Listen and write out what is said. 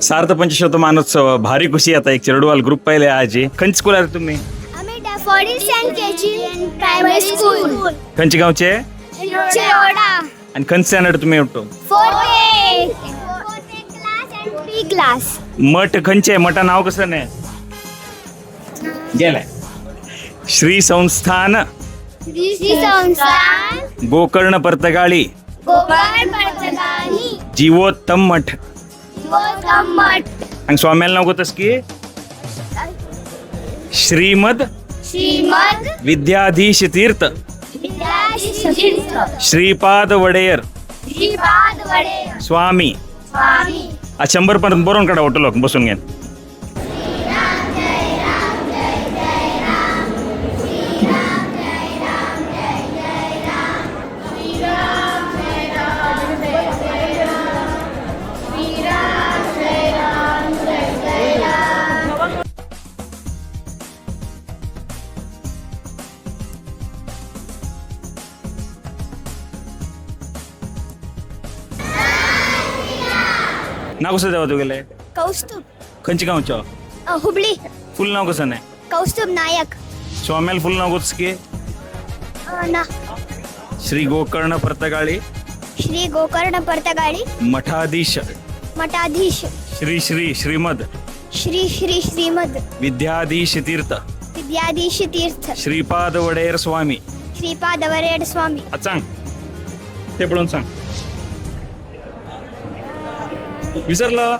सार्थ पंचशतमानोत्सव भारी खुशी आता एक चेरडवाल ग्रुप पहिले आजी. खंयचे स्कूलार तुम्ही? आम्ही Daffodils and KG primary school. खंयचे गावचे? चेवडा. आणि खंयचे स्टँडर्ड तुम्ही उठतो? Fourth class and three class. मठ खंयचे? मठा नाव कसं नाही गेलाय. श्री संस्थान श्री संस्थान गोकर्ण पर्तगाळी गोकर्ण पर्तगाळी जीवोत्तम मठ. जीवोत्तम मठ. आणि स्वाम्याला नाव होतस की श्रीमद श्रीमद विद्याधीश तीर्थ विद्याधीश श्रीपाद वडेयर श्रीपाद वडे स्वामी. स्वामी. आज 100 पर्यंत बरोवन काढा होटल लोक बसून घे. नाव कसं देवा तुगेले? कौस्तुभ. खंयचे गावचो? हुबळी. फुल नाव कसं नाही? कौस्तुभ नायक. स्वाम्याला फुल नाव कसं की? ना. श्री गोकर्ण पर्तगाळी श्री गोकर्ण पर्तगाळी मठाधीश मठाधीश श्री श्री श्रीमद श्री श्री श्रीमद विद्याधीश तीर्थ विद्याधीश तीर्थ श्रीपाद वडेर स्वामी. श्रीपाद वरेड स्वामी. आज सांग ते पळून सांग. विसरलं.